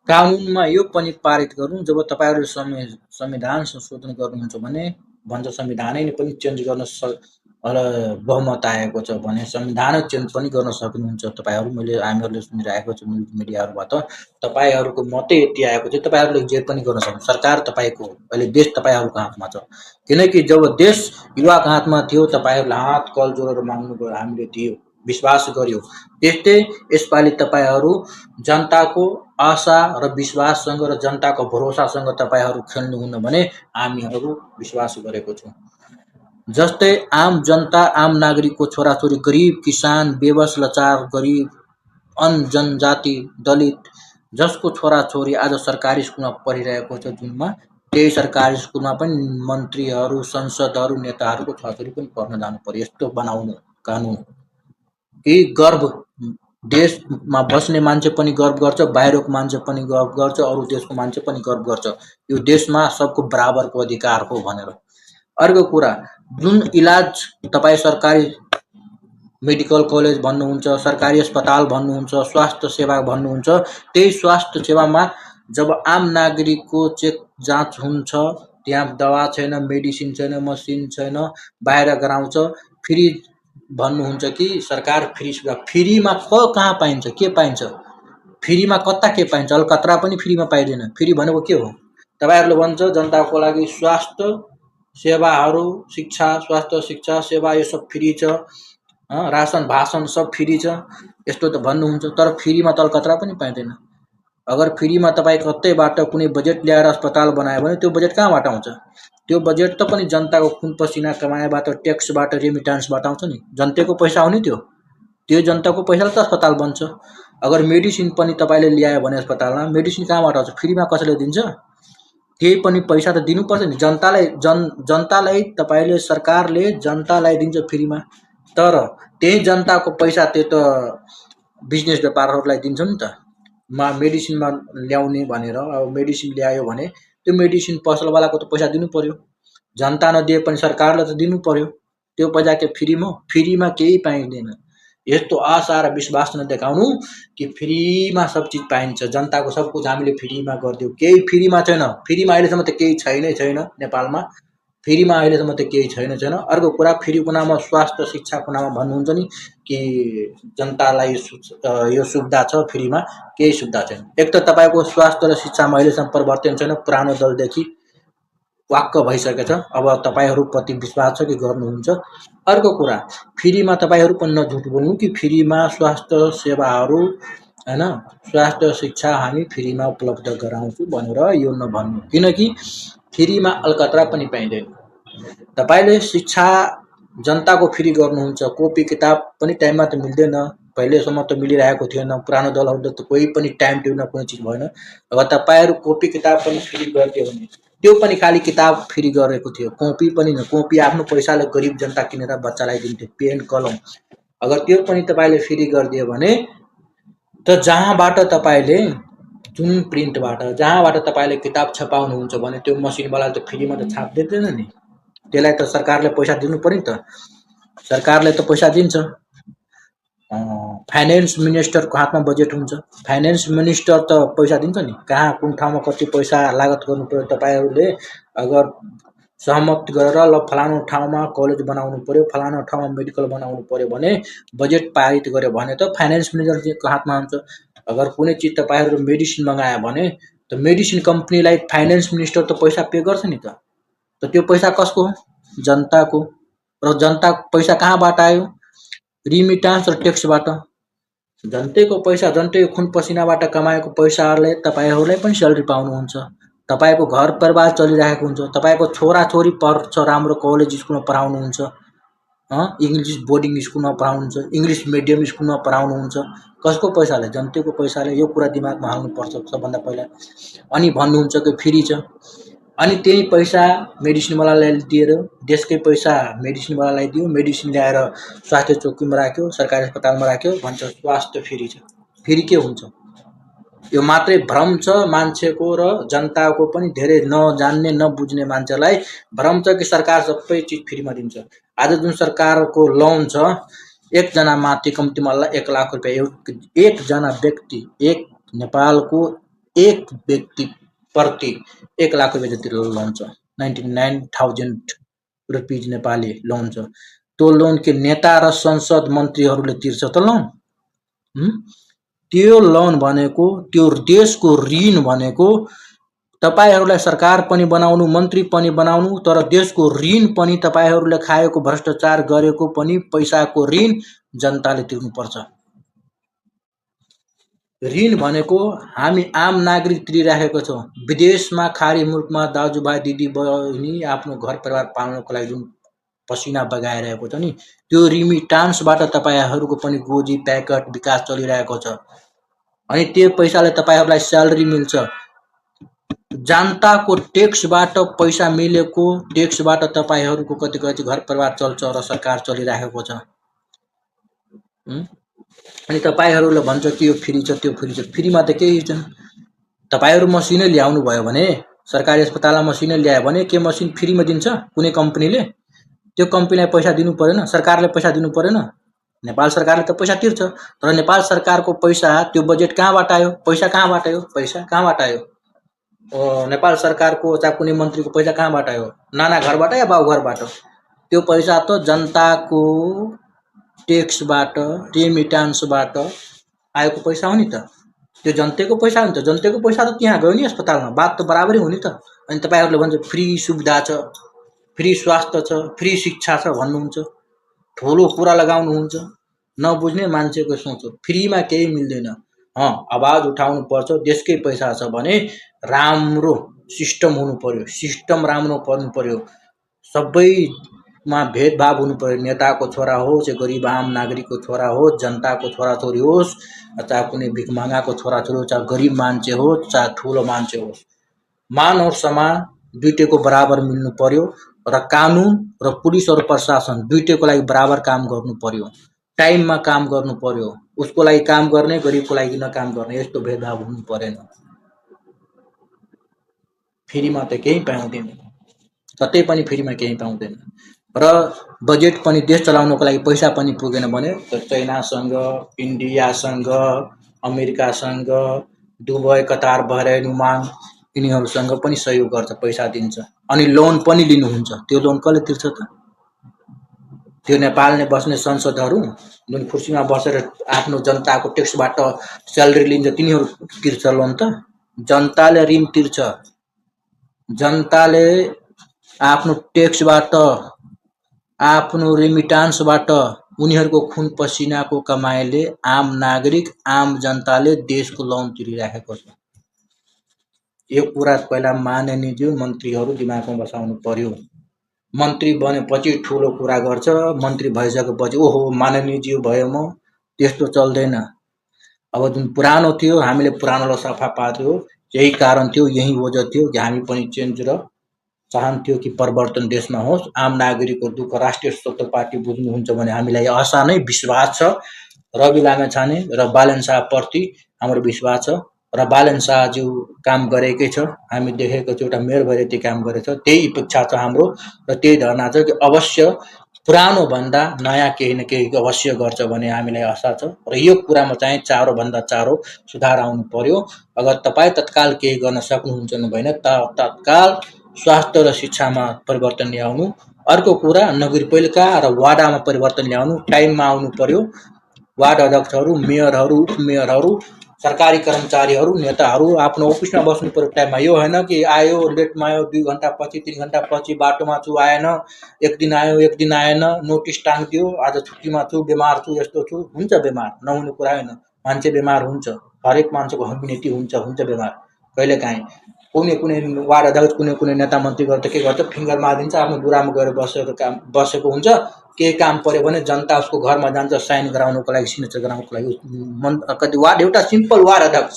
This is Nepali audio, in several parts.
कानुनमा यो पनि पारित गरौँ, जब तपाईँहरूले संविधान संशोधन गर्नुहुन्छ भने भन्छ संविधानै नै पनि चेन्ज गर्न बहुमत आएको छ भने संविधान चेन्ज पनि गर्न सक्नुहुन्छ तपाईँहरू। हामीहरूले सुनिरहेको छु न्युज मिडियाहरूबाट तपाईँहरूको मतै यति आएको छ, तपाईँहरूले जे पनि गर्न सक्नु। सरकार तपाईँको, अहिले देश तपाईँहरूको हातमा छ। किनकि जब देश युवाको हातमा थियो तपाईँहरूले हात कल जोडेर माग्नुभयो, हामीले दियो, विश्वास गर्यो। त्यस्तै यसपालि तपाईँहरू जनताको आशा र विश्वाससँग र जनताको भरोसासँग तपाईँहरू खेल्नुहुन्न भने हामीहरू विश्वास गरेको छौँ। जस्तै आम जनता, आम नागरिकको छोराछोरी, गरिब किसान, बेबस लाचार, गरिब जनजाति, दलित जसको छोराछोरी आज सरकारी स्कुलमा पढिरहेको छ जुनमा, त्यही सरकारी स्कुलमा पनि मन्त्रीहरू, संसदहरू, नेताहरूको छोराछोरी पनि पढ्न जानु पर्यो। यस्तो बनाउनु कानुन कि गर्व, देशमा बस्ने मान्छे पनि गर्व गर्छ, बाहिरको मान्छे पनि गर्व गर्छ, अरू देशको मान्छे पनि गर्व गर्छ, यो देशमा सबको बराबरको अधिकार हो भनेर। अर्को कुरा, जुन इलाज तपाईँ सरकारी मेडिकल कलेज भन्नुहुन्छ, सरकारी अस्पताल भन्नुहुन्छ, स्वास्थ्य सेवा भन्नुहुन्छ, त्यही स्वास्थ्य सेवामा जब आम नागरिकको चेक जाँच हुन्छ, त्यहाँ दवा छैन, मेडिसिन छैन, मसिन छैन, बाहिर गराउँछ, फ्री भन्नुहुन्छ कि सरकार फ्री सुविधा। फ्रीमा कहाँ पाइन्छ, के पाइन्छ? फ्रीमा कता के पाइन्छ? अलकत्रा पनि फ्रीमा पाइँदैन। फ्री भनेको के हो? तपाईँहरूले भन्छ जनताको लागि स्वास्थ्य सेवाहरू, शिक्षा, स्वास्थ्य शिक्षा सेवा यो सब फ्री छ, राशन भाषण सब फ्री छ, यस्तो त भन्नुहुन्छ। तर फ्रीमा त अलकत्रा पनि पाइँदैन। अगर फ्रीमा तपाईँ कतैबाट कुनै बजेट ल्याएर अस्पताल बनायो भने त्यो बजेट कहाँबाट आउँछ? त्यो बजेट त पनि जनताको खुन पसिना कमाएबाट, ट्याक्सबाट, रेमिटान्सबाट आउँछ नि। जनताको पैसा हो नि त्यो जनताको पैसाले त अस्पताल बन्छ। अगर मेडिसिन पनि तपाईँले ल्यायो भने अस्पतालमा मेडिसिन कहाँबाट आउँछ? फ्रीमा कसैले दिन्छ? त्यही पनि पैसा त दिनुपर्छ नि जनतालाई। तपाईँले, सरकारले जनतालाई दिन्छ फ्रीमा, तर त्यही जनताको पैसा त्यो त बिजनेस व्यापारहरूलाई दिन्छ नि त। मेडिसिनमा ल्याउने भनेर, अब मेडिसिन ल्यायो भने त्यो मेडिसिन पसलवालाको त पैसा दिनु पर्यो, जनता नदिए पनि सरकारले त दिनु पर्यो। त्यो पैसा के फ्रीमा केही पाइँदैन। यस्तो आशा र विश्वास नदेखाउनु कि फ्रीमा सब चिज पाइन्छ, जनताको सब कुछ हामीले फ्रीमा गरिदियो। केही फ्रीमा छैन। फ्रीमा अहिलेसम्म त केही छैन नेपालमा। फ्रीमा अहिलेसम्म त केही छैन। अर्को कुरा, फ्रीको नाममा स्वास्थ्य शिक्षाको नाममा भन्नुहुन्छ नि कि जनतालाई यो सुविधा छ, फ्रीमा केही सुविधा छैन। एक त तपाईँको स्वास्थ्य र शिक्षामा अहिलेसम्म परिवर्तन छैन, पुरानो दलदेखि वाक्क भइसकेको छ। अब तपाईँहरूप्रति विश्वास छ कि गर्नुहुन्छ। अर्को कुरा, फ्रीमा तपाईँहरू पनि नझुट बोल्नु कि फ्रीमा स्वास्थ्य सेवाहरू, हैन, स्वास्थ्य शिक्षा हामी फ्रीमा उपलब्ध गराउँछु भनेर यो नभन्नु। किनकि फ्रीमा अलकत्रा पनि पाइँदैन। तपाईँले शिक्षा जनताको फ्री गर्नुहुन्छ, कोपी किताब पनि टाइममा त मिल्दैन। पहिलेसम्म त मिलिरहेको थिएन। पुरानो दलहरूले त कोही पनि टाइम टेबलमा कुनै चिज भएन। अब तपाईँहरू कोपी किताब पनि फ्री गरिदियो भने त्यो पनि खाली किताब फ्री गरेको थियो, कोपी पनि न। कोपी आफ्नो पैसाले गरिब जनता किनेर बच्चालाई दिन्थ्यो, पेन कलम। अगर त्यो पनि तपाईँले फ्री गरिदियो भने त जहाँबाट तपाईँले, जुन प्रिन्टबाट, जहाँबाट तपाईँले किताब छपाउनुहुन्छ भने त्यो मसिनवाला त फ्रीमा त छाप्दैन नि। त्यसलाई त सरकारले पैसा दिनु पर्यो नि त। सरकारले त पैसा दिन्छ। फाइनेन्स मिनिस्टरको हातमा बजेट हुन्छ, फाइनेन्स मिनिस्टर त पैसा दिन्छ नि। कहाँ कुन ठाउँमा कति पैसा लागत गर्नु पर्यो तपाईँहरूले अगर सहमत गरेर ल फलानु ठाउँमा कलेज बनाउनु पर्यो, फलानु ठाउँमा मेडिकल बनाउनु पर्यो भने बजेट पारित गर्यो भने त फाइनेन्स मिनिस्टरको हातमा हुन्छ। अगर कुनै चिज तपाईँहरू मेडिसिन मगायो भने त मेडिसिन कम्पनीलाई फाइनेन्स मिनिस्टर त पैसा पे गर्छ नि त। त्यो पैसा कसको हो? जनताको। र जनताको पैसा कहाँबाट आयो? रिमिटान्स र ट्याक्सबाट। जनताको पैसा, जनताको खुन पसिनाबाट कमाएको पैसाले तपाईँहरूलाई पनि स्यालेरी पाउनुहुन्छ, तपाईँको घर परिवार चलिरहेको हुन्छ, तपाईँको छोराछोरी पढ्छ, राम्रो कलेज स्कुलमा पढाउनुहुन्छ, इङ्ग्लिस बोर्डिङ स्कुलमा पढाउनुहुन्छ, इङ्ग्लिस मिडियम स्कुलमा पढाउनुहुन्छ। कसको पैसाले? जनताको पैसाले। यो कुरा दिमागमा हाल्नुपर्छ सबभन्दा पहिला। अनि भन्नुहुन्छ कि फ्री छ, अनि त्यही पैसा मेडिसिनवालालाई दिएर, देशकै पैसा मेडिसिनवालालाई दियो, मेडिसिन ल्याएर स्वास्थ्य चौकीमा राख्यो, सरकारी अस्पतालमा राख्यो, भन्छ स्वास्थ्य फ्री छ। फ्री के हुन्छ? यो मात्रै भ्रम छ मान्छेको र जनताको पनि। धेरै नजान्ने नबुझ्ने मान्छेलाई भ्रम छ कि सरकार सबै चिज फ्रीमा दिन्छ। आज जुन सरकारको लोन छ, एकजना माथि कम्तीमा 1 लाख रुपियाँ एकजना व्यक्ति, एक नेपालको एक व्यक्ति प्रति 1 लाख रुपियाँ जति लोन छ। 99,000 रुपिज नेपाली लोन छ। त्यो लोन के नेता र संसद मन्त्रीहरूले तिर्छ त लोन। त्यो लोन भनेको त्यो देशको ऋण भनेको तपाईहरुलाई सरकार पनि बनाउनु, मन्त्री पनि बनाउनु, तर देशको ऋण पनि तपाईहरुले खाएको भ्रष्टाचार गरेको पनि पैसाको ऋण जनताले तिर्नुपर्छ। ऋण भनेको हामी आम नागरिक तिरिराखेको छौँ। विदेशमा खाडी मुलुकमा दाजुभाइ दिदीबहिनी आफ्नो घर परिवार पाल्नको लागि जुन पसिना बगाइरहेको छ नि, त्यो रिमिटान्सबाट तपाईहरुको पनि गोजी प्याकेट विकास चलिरहेको छ। अनि त्यो पैसाले तपाईहरुलाई स्यालेरी मिल्छ। जनताको ट्याक्सबाट पैसा मिलेको ट्याक्सबाट तपाईहरुको कति कति घर परिवार चल्छ र सरकार चलिरहेको छ। अनि तपाईहरुले भन्छ कि यो फ्री छ त्यो फ्री छ। फ्रीमा त केही छैन। तपाईहरु मसिनै ल्याउनु भयो भने, सरकारी अस्पतालमा मसिनै ल्यायो भने के मसिन फ्रीमा दिन्छ कुनै कम्पनीले? त्यो कम्पनीलाई पैसा दिनु परेन? सरकारले पैसा दिनु परेन? नेपाल सरकारले त पैसा तिर्छ। तर नेपाल सरकारको पैसा त्यो बजेट कहाँबाट आयो? पैसा कहाँबाट आयो? पैसा कहाँबाट आयो? नेपाल सरकारको चाहे कुनै मन्त्रीको पैसा कहाँबाट आयो? नाना घरबाट या बाउ घरबाट? त्यो पैसा त जनताको ट्याक्सबाट, रेमिटान्सबाट आएको पैसा हो नि त। त्यो जनताको पैसा हो नि त। जनताको पैसा त त्यहाँ गयो नि अस्पतालमा। बात त बराबरै हो नि त। अनि तपाईहरुले भन्छ फ्री सुविधा छ, फ्री स्वास्थ्य छ, फ्री शिक्षा छ भन्नुहुन्छ। ठुलो कुरा लगाउनुहुन्छ। नबुझ्ने मान्छेको सोच हो। फ्रीमा केही मिल्दैन। आवाज उठाउनु पर्छ। देशकै पैसा छ भने राम्रो सिस्टम हुनु पर्यो। सिस्टम राम्रो पर्नु पर्यो। सबैमा भेदभाव हुनु पर्यो। नेताको छोरा होस्, गरिब आम नागरिकको छोरा होस्, जनताको छोराछोरी होस्, चाहे कुनै भिखमंगाको छोराछोरी होस्, चाहे गरिब मान्छे होस्, चाहे ठुलो मान्छे होस्, मान और सम्मान दुईटैको बराबर मिल्नु पर्यो र कानुन र पुलिस और प्रशासन दुईटैको लागि बराबर काम गर्नु पर्यो। टाइममा काम गर्नु पर्यो। उसको लागि काम गर्ने, गरिबको लागि नकाम गर्ने, यस्तो भेदभाव हुनु परेन। फ्रीमा त केही पाउँदैन। कतै पनि फ्रीमा केही पाउँदैन। र बजेट पनि देश चलाउनको लागि पैसा पनि पुगेन भने चाइनासँग, इन्डियासँग, अमेरिकासँग, दुबई, कतार, बहरैन, ओमान यिनीहरूसँग पनि सहयोग गर्छ, पैसा दिन्छ। अनि लोन पनि लिनुहुन्छ। त्यो लोन कसले तिर्छ त? त्यो नेपालले बस्ने संसदहरू जुन कुर्सीमा बसेर आफ्नो जनताको ट्याक्सबाट स्यालेरी लिन्छ तिनीहरू तिर्छ लोन त? जनताले ऋण तिर्छ। जनताले आफ्नो ट्याक्सबाट, आफ्नो रेमिटान्सबाट, उनीहरूको खुन पसिनाको कमाइले आम नागरिक, आम जनताले देशको लोन तिरिराखेको छ। यो कुरा पहिला माननीय मन्त्रीहरू दिमागमा बसाउनु पर्यो। मन्त्री बनेपछि ठुलो कुरा गर्छ। मन्त्री भइसकेपछि ओहो माननीय भयो म, त्यस्तो चल्दैन। अब जुन पुरानो थियो हामीले पुरानोलाई सफा पार्यो। यही कारण थियो, यही वजह थियो कि हामी पनि चेन्ज र चाहन्थ्यो कि परिवर्तन देशमा होस्। आम नागरिकको दुःख राष्ट्रिय स्वतन्त्र पार्टी बुझ्नुहुन्छ भने हामीलाई आशा नै विश्वास छ। रवि लामेछाने र बालन शाहप्रति हाम्रो विश्वास छ। र बालन शाहज्यू काम गरेकै छ। हामी देखेको छ एउटा मेयर भएर त्यो काम गरेछ। त्यही अपेक्षा छ हाम्रो र त्यही धारणा छ कि अवश्य पुरानो भन्दा नयाँ केही न केही अवश्य गर्छ भन्ने हामीलाई आशा छ। र यो कुरामा चाहिँ चाँडो भन्दा चाँडो सुधार आउनु पर्यो। अगर तपाईँ तत्काल केही गर्न सक्नुहुन्छ भने तत्काल स्वास्थ्य र शिक्षामा परिवर्तन ल्याउनु। अर्को कुरा नगरपालिका र वाडामा परिवर्तन ल्याउनु। टाइममा आउनु पर्यो। वार्ड अध्यक्षहरू, मेयरहरू, उपमेयरहरू, सरकारी कर्मचारीहरू, नेताहरू आफ्नो अफिसमा बस्नु पर्यो टाइममा। यो होइन कि आयो लेटमा आयो, 2 घण्टा पछि 3 घण्टा पछि बाटोमा छु आएन, एक दिन आयो एक दिन आएन, नोटिस टाङ्दियो, आज छुट्टीमा छु, बिमार छु, यस्तो छु। हुन्छ बिमार, नहुने कुरा होइन। मान्छे बिमार हुन्छ। हरेक मान्छेको ह्युमिनिटी हुन्छ बिमार कहिलेकाहीँ। कुनै वार्ड अध्यक्ष, कुनै नेता मन्त्रीहरू त के गर्छ, फिङ्गर मारिदिन्छ, आफ्नो बुरामा गएर बसेको हुन्छ। केही काम पर्यो भने जनता उसको घरमा जान्छ साइन गराउनको लागि, सिग्नेचर गराउनको लागि। कति वार्ड, एउटा सिम्पल वार्ड अध्यक्ष,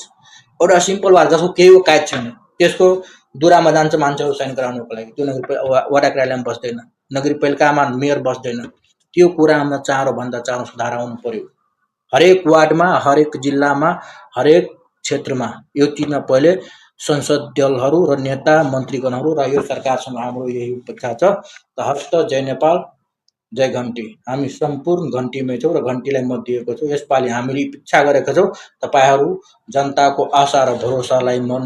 एउटा सिम्पल वार्ड जसको केही कायद छैन, त्यसको दुरामा जान्छ मान्छेहरू साइन गराउनको लागि। त्यो वडा कार्यालयमा बस्दैन, नगरपालिकामा मेयर बस्दैन। त्यो कुरामा चाँडो भन्दा चाँडो सुधार आउनु पर्यो। हरेक वार्डमा, हरेक जिल्लामा, हरेक क्षेत्रमा यो चिजमा पहिले संसद दलहरू र नेता मन्त्रीगणहरू र यो सरकारसँग हाम्रो यही अपेक्षा छ। हस्त जय नेपाल। जय घन्टी। हामी सम्पूर्ण घन्टीमै छौँ र घन्टीलाई मत दिएको छौँ। यसपालि हामीले इच्छा गरेका छौँ तपाईहरू जनताको आशा र भरोसालाई मन